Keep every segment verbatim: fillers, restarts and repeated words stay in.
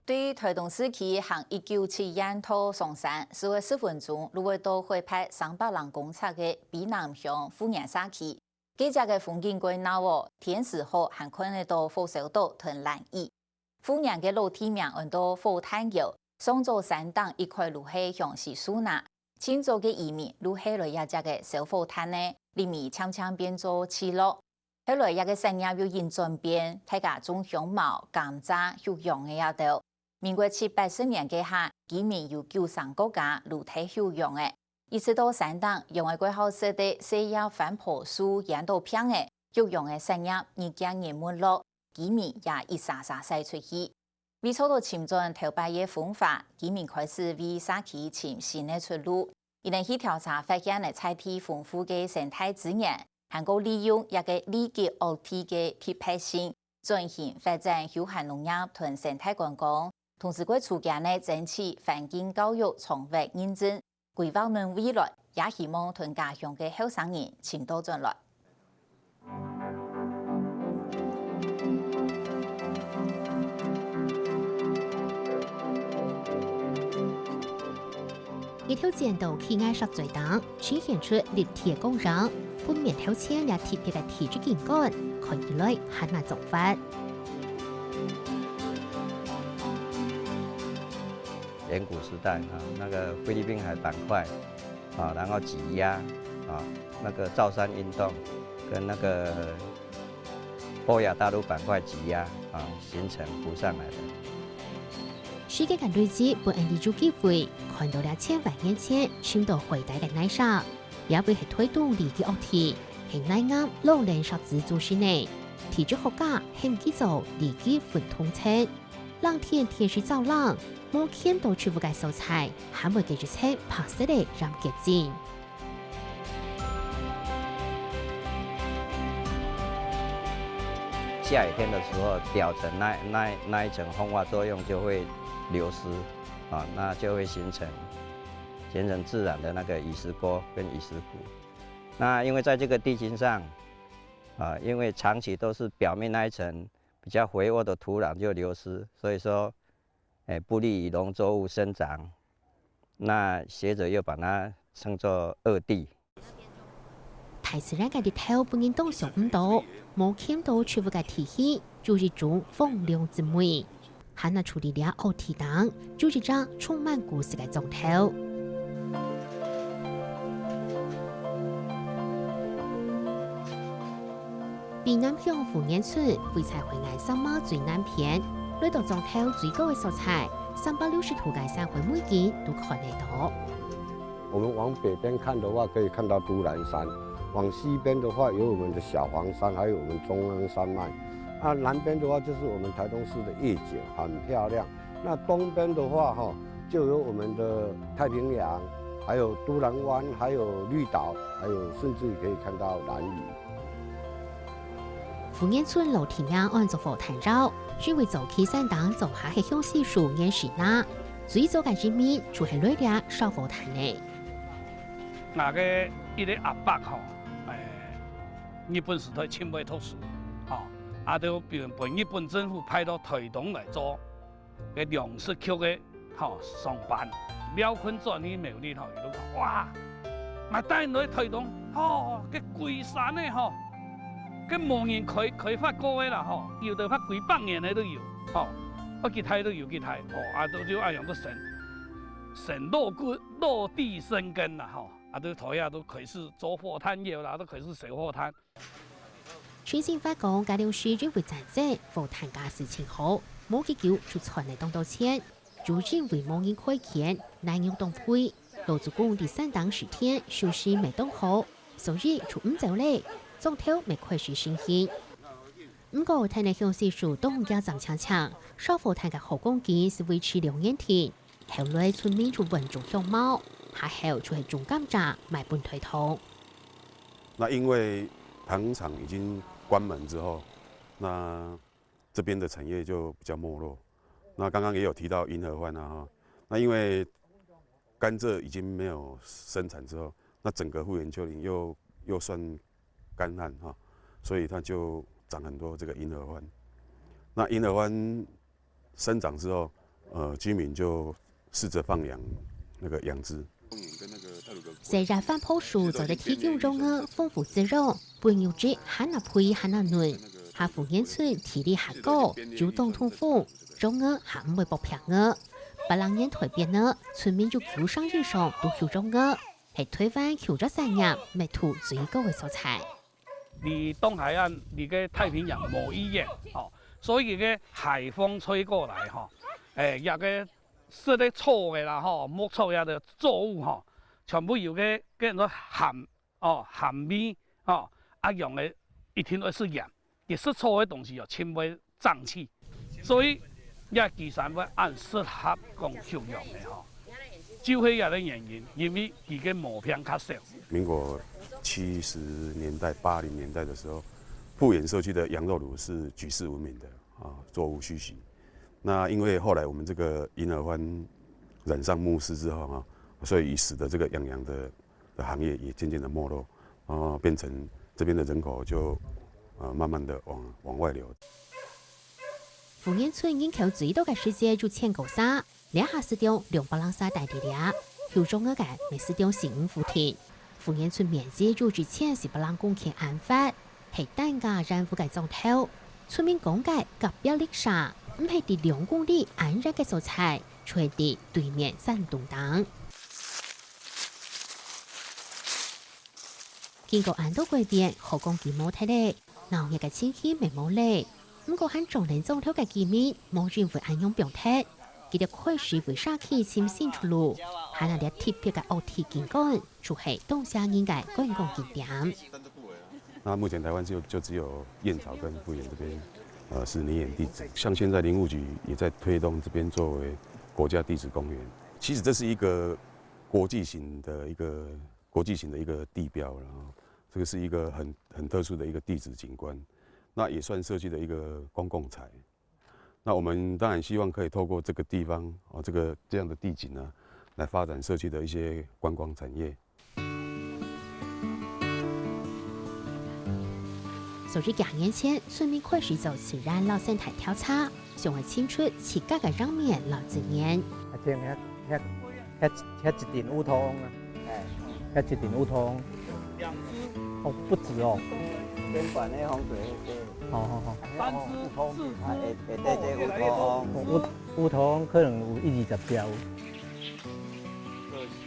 對臺東市區行一九七縣道上山，需要十分鐘，就會到海拔三百零公尺个卑南鄉富源社區。該跡个風景蓋鬧哦，天時好還看得到火燒島同蘭嶼。富源个老地名安到火炭窯，上早山頂一概就係香榭樹林，盡早个移民就係來這跡个燒火炭个，林尾漸漸變做聚落。 後來這个產業又因轉變，大家種香茅、甘蔗、畜羊个這兜。民國七八十年該下，居民有九成過加就忒畜羊个，一直到山頂羊仔蓋好食个細葉番婆樹淹到病个，畜羊个產業日漸日沒落，居民也一儕儕徙出去。 為做到尋轉頭擺个風華，居民開始為社區尋新个出路。佢等去調查發現了在地豐富个生態資源，還過利用這个利己惡地个特別性，轉型發展休閒農業同生態觀光，同時過逐漸个爭取環境教育長遠認證， 規劃等未來，也希望同家鄉个後生人尋倒轉來。日頭照到企𠊎石嘴頂，呈現出立體个光影，分面頭前這特別个地質景觀，看起來還蠻壯闊。 遠古時代啊，那個菲律賓海板塊啊，然後擠壓啊，那個造山運動跟那個歐亞大陸板塊擠壓啊，形成浮上來的。世界間堆積分𠊎俚有機會看到這千萬年前深到海底个泥石，這位係臺東利基惡地，係泥岩老卵石子組成个。地質學家喊佢做利基分同層。 冷天天時燥冷，無崁到樹屋个所在，還會結一層白色个岩結晶。下雨天的時候，表層那，那，那一層風化作用就會流失，啊，那就會形成，形成自然的那個雨石溝跟雨石谷。那因為在這個地心上，啊，因為長期都是表面那一層 比較肥沃的土壤就流失，所以說，欸，不利於農作物生長。那學者又把它稱作惡地。大自然个力頭分人當想毋到，無崁到樹屋个地形，就一種荒涼之美。 還拿出力量奧體當，就一隻充滿故事个莊頭。卑南鄉富源村位在海岸山脈最南片，來到莊頭最高个所在，三百六十度个山海美景都看得到。 我們往北邊看的話，可以看到都蘭山；往西邊的話，有我們的小黃山，還有我們中央山脈。啊，南邊的話，就是我們臺東市的夜景，很漂亮。那東邊的話，哈，就有我們的太平洋，還有都蘭灣，還有綠島，還有甚至於可以看到蘭嶼。 富源村老地名安做火炭窯，因為早期山頂種下个香榭樹原生林，最早个移民就係來這燒火炭个。𠊎个一個阿伯吼，欸，日本時代盡會讀書，吼，啊，就分，分日本政府派到臺東來做 个糧食局个，吼，上班。了睏轉去苗栗吼，佢就講：「哇，𠊎帶你來臺東，吼，个歸山个吼，个無人開，開發過个啦，吼，有兜發幾百年个都有，吼，啊，幾大都有幾大，吼，啊，都就恁樣都生，生落根，落地生根啦，吼，啊，都頭下都開始做火炭窯啦，都開始燒火炭。」 先生發講，該量時因為戰爭，火炭價數盡好，無幾久就賺了當多錢。就因為無人開墾，泥肉當肥，老祖公在山頂蒔田，收成乜當好，所以就毋走了，莊頭乜開始成形。毋過，聽了鄉親說當遽斬青青，燒火炭个好光景係維持兩年定，後來村民就換種香茅，下後就係種甘蔗賣分臺東。 那因為糖廠已經關門之後，那這邊的產業就比較沒落。那剛剛也有提到銀合歡啊，哈，那因為甘蔗已經沒有生產之後，那整個富源丘陵又，又算乾旱哈，所以它就長很多這個銀合歡。那銀合歡生長之後，呃，居民就试着放养那个羊只。細葉番泡樹做得提供肉饵，豐富滋養，分肉質還較肥還較嫩，下福源村地理較高，就當通風，肉饵還毋會剝壁仔。八零年代變呢，村民有九成以上都有肉饵，係台灣畜畜產業密度最高个所在。離東海岸，離个太平洋無幾遠，吼，所以个海風吹過來，吼，欸，這个食个草个啦，吼，牧草遐个作物，吼，全部有个，个人做鹹，哦，鹹味，哦，啊，用个一定愛食鹽，佢食草个東西哦，盡會脹氣，所以這支山會恁適合講畜養个吼，就係這个原因，因為佢个毛病較少。民國七十年代、八零年代的时候，富源社区的羊肉爐是举世闻名的啊，座无虚席。那因为后来我们这个银耳湾染上牧师之后啊，所以使得这个养羊的的行业也渐渐的没落，啊，变成这边的人口就呃慢慢的往往外流。福源村人口最多个時節有千過儕，這下市場兩百零儕戴在這，有肉饵个乜市場新屋附近。福源村面積有一千四百零公頃恁闊，係單價染污个莊頭。村民講个隔壁鄰舍，毋係在兩公里恁遠个所在，就係在對面山洞頂。 經過恁多改變，好講佢無忒咧，鬧熱个情形乜無咧。毋過還種等莊頭个居民，無認為恁樣放忒，佢兜開始為社區尋新出路，還拿這特別个屋地景觀，就係當時人个觀光景點。那目前台灣就就只有燕巢跟富源这边，呃，是泥眼地址。像现在林务局也在推动这边作为国家地质公园。其实这是一个国际型的一个国际型的一个地标，然后这个是一个很很特殊的一个地质景观，那也算社区的一个公共财。那我们当然希望可以透过这个地方哦，这个这样的地景呢，来发展社区的一些观光产业。所以幾年前，村民開始做自然摎生態調查，想愛尋出自家个樣面摎資源。啊，像遐遐遐遐一頂烏托邦啊，欸，遐一頂烏托邦。兩隻。哦，不止哦。肩膀那風水，對。好好好。三隻。烏托邦，啊，會會戴這烏托邦。烏烏托邦可能有一二十條。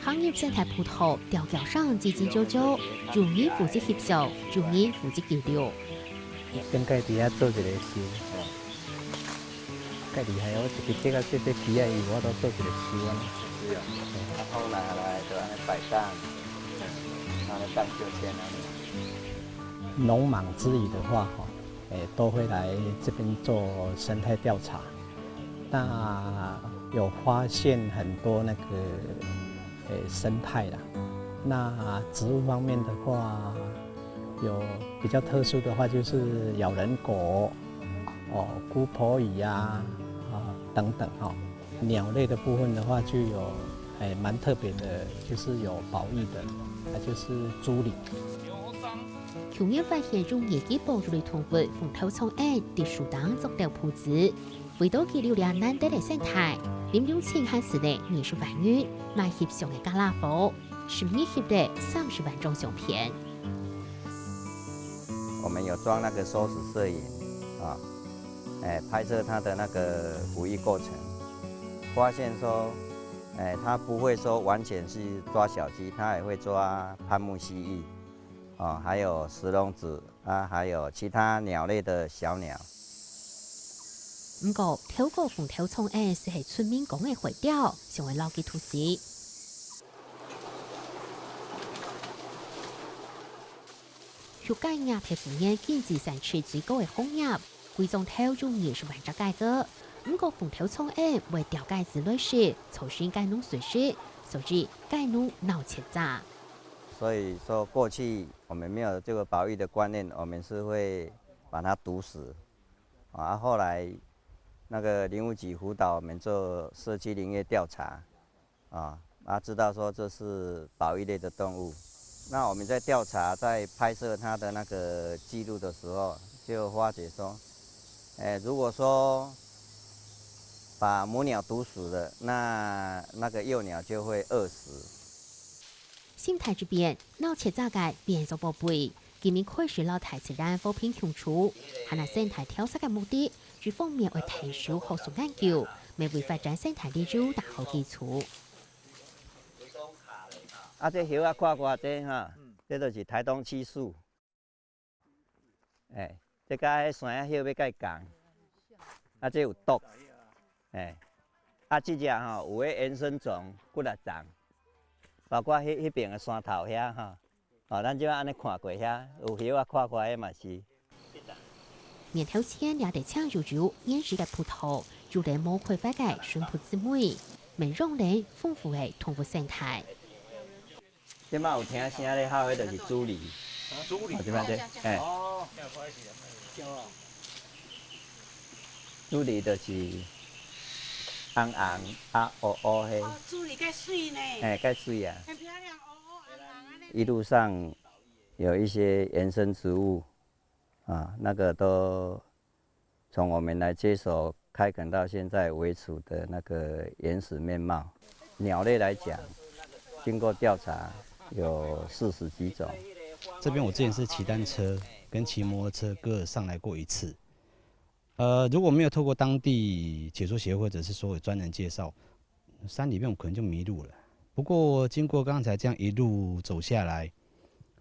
行業生態步道條橋上嘰嘰喳喳，有人負責翕相，有人負責記錄。應該佇遐做一个秀，蓋厲害哦！一个這个這个旗仔，有法度做一个秀啊。是啊，啊，後來來就按呢擺盪，按呢盪秋千啊。農忙之餘的話，吼，誒，都會來這邊做生態調查。 那有發現很多那個，呃，生態啦。那植物方面的話，有比較特殊的話，就是咬人狗，哦，姑婆芋啊，啊，等等哈。鳥類的部分的話，就有，哎，蠻特別的，就是有保育的，那就是豬靈。舊年發現有二十幾種類動物紅頭蒼鷹，在樹頂築了鋪子。 為著記錄這難得个生態，林永清還使了二十萬銀買翕相个傢啦伙，十日翕了三十萬張相片。我們有裝那個縮時攝影啊，哎，拍攝牠的那個孵育過程，發現說，哎，牠不會說完全是抓小雞，牠也會抓攀木蜥蜴，啊，還有石龍子， 啊，還有其他鳥類的小鳥。毋過，頭過紅頭蒼鷹斯係村民講个會鳥，想愛摎佢渡死。畜雞業係福源經濟產值最高个行業，歸莊頭有二十萬隻雞仔。毋過，紅頭蒼鷹會叼雞仔來食，造成雞農損失，所以雞農鬧譴責。 所以說過去我們沒有這個保育的觀念，我們是會把牠毒死。啊，後來那個林務局輔導我們做社區林業調查，啊，啊，知道說這是保育類的動物。那我們在調查、在拍攝牠的那個記錄的時候，就發覺說，哎，如果說把母鸟毒死了，那那个幼鸟就会饿死。生态之變，老鼠仔个變做寶貝，今年開始摎大自然和平共處。還有生態調查个目的，一方面愛𢯭手學術研究，乜為發展生態旅遊打好基礎。啊，這葉仔看看這哈，這就是臺東漆樹。 欸，這佮彼山仔葉欲共，啊，這有毒，欸，啊，這隻吼，有个原生種幾若欉，包括彼，彼爿个山頭遐吼，吼，咱這擺按呢看過遐，有葉仔看看彼嘛是。年頭前，這兜青油油、原始个葡萄，有等無開發个新埔姊妹，乜養等豐富个動物生態。 這馬有聽聲咧吼，彼就是朱鹂。朱鹂。哦，這擺這，嘿。哦。朱鹂就是紅紅啊，烏烏彼。哦，朱鹂蓋媠呢。嘿，蓋媠啊。很漂亮，烏烏紅紅按呢。一路上有一些野生植物， 啊，那個都從我們來接手開墾到現在為止的那個原始面貌。鳥類來講，經過調查有四十幾種。這邊我之前是騎單車跟騎摩托車各上來過一次。呃，如果沒有透過當地解說協會或者是所有專人介紹， 山裡面我可能就迷路了。不過經過剛才這樣一路走下來，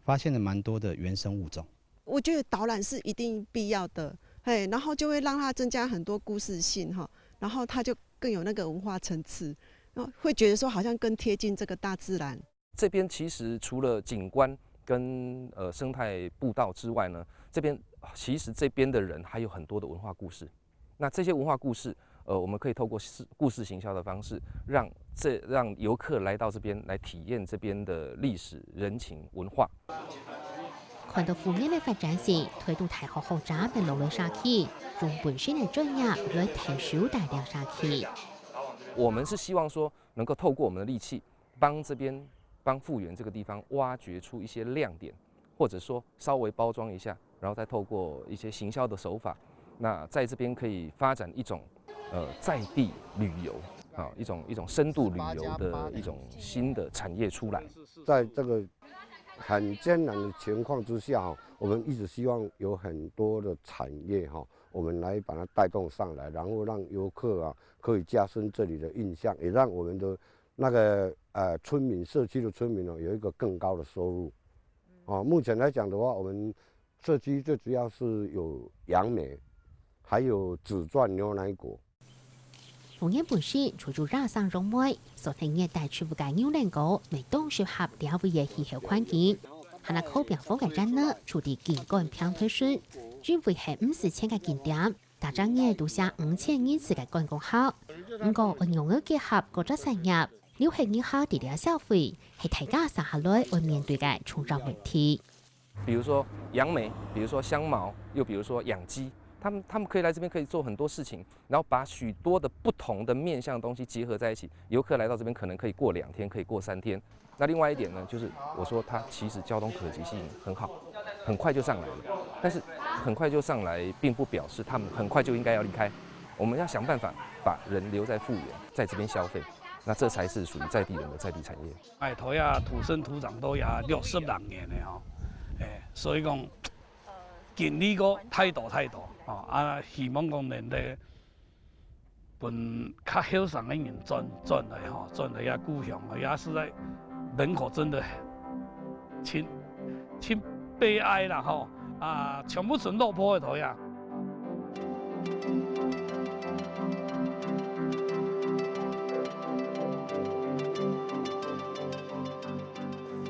發現了蠻多的原生物種。我覺得導覽是一定必要的，嘿，然後就會讓它增加很多故事性哈，然後它就更有那個文化層次，然後會覺得說好像更貼近這個大自然。這邊其實除了景觀跟，呃，生態步道之外呢，這邊，其實這邊的人還有很多的文化故事。 那這些文化故事，呃，我們可以透過事，故事行銷的方式，讓這，讓遊客來到這邊來體驗這邊的歷史、人情、文化。看到富源个發展性，臺東大學學者乜落來社區，用本身个專業來𢯭手帶領社區。我們是希望說，能夠透過我們的力氣，幫這邊，幫富源這個地方挖掘出一些亮點，或者說稍微包裝一下， 然後再透過一些行銷的手法，那在這邊可以發展一種，呃，在地旅遊，啊，一種，一種深度旅遊的一種新的產業出來。在這個很艱難的情況之下，哈，我們一直希望有很多的產業，哈，我們來把它帶動上來，然後讓遊客啊，可以加深這裡的印象，也讓我們的那個，呃，村民，社區的村民哦，有一個更高的收入。哦，目前來講的話，我們社區最主要是有楊梅，還有紫鑽牛奶果。富源本身就有野生楊梅，所以熱帶植物个牛奶果乜當適合這位个氣候環境。還有靠邊个園仔，就在景觀平台脣，因為係五四千个景點，逐隻月都有五千人次个觀光客。毋過，愛仰般結合各隻產業，留下人客在這消費，係大家接下來愛面對个重要問題。 比如說楊梅，比如說香茅，又比如說養雞，他們，他們可以來這邊可以做很多事情，然後把許多的不同的面向的東西結合在一起，遊客來到這邊可能可以過兩天，可以過三天。那另外一點呢，就是我說它其實交通可及性很好，很快就上來了，但是很快就上來，並不表示他們很快就應該要離開。我們要想辦法把人留在富源，在這邊消費，那這才是屬於在地人的在地產業。 𠊎在這土生土長到這六十零年了吼，欸，所以講經歷過太多太多吼，啊，希望講能夠分較後生个人轉，轉來吼，轉來這故鄉，也實在人口真的真，真悲哀啦吼，啊，全部賰落魄个在這。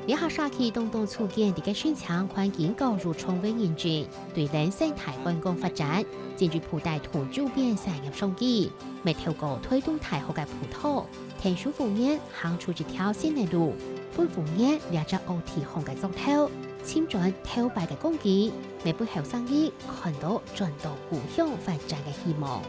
這下社區當多出現在該申請環境教育創意認證，對等生態觀光發展，進一步帶動周邊產業商機，乜透過臺東大學个輔導，𢯭手富源行出一條新个路，分富源這隻奧地方个庄頭，尋轉頭擺个光景，乜分後生人看到轉到故鄉發展个希望。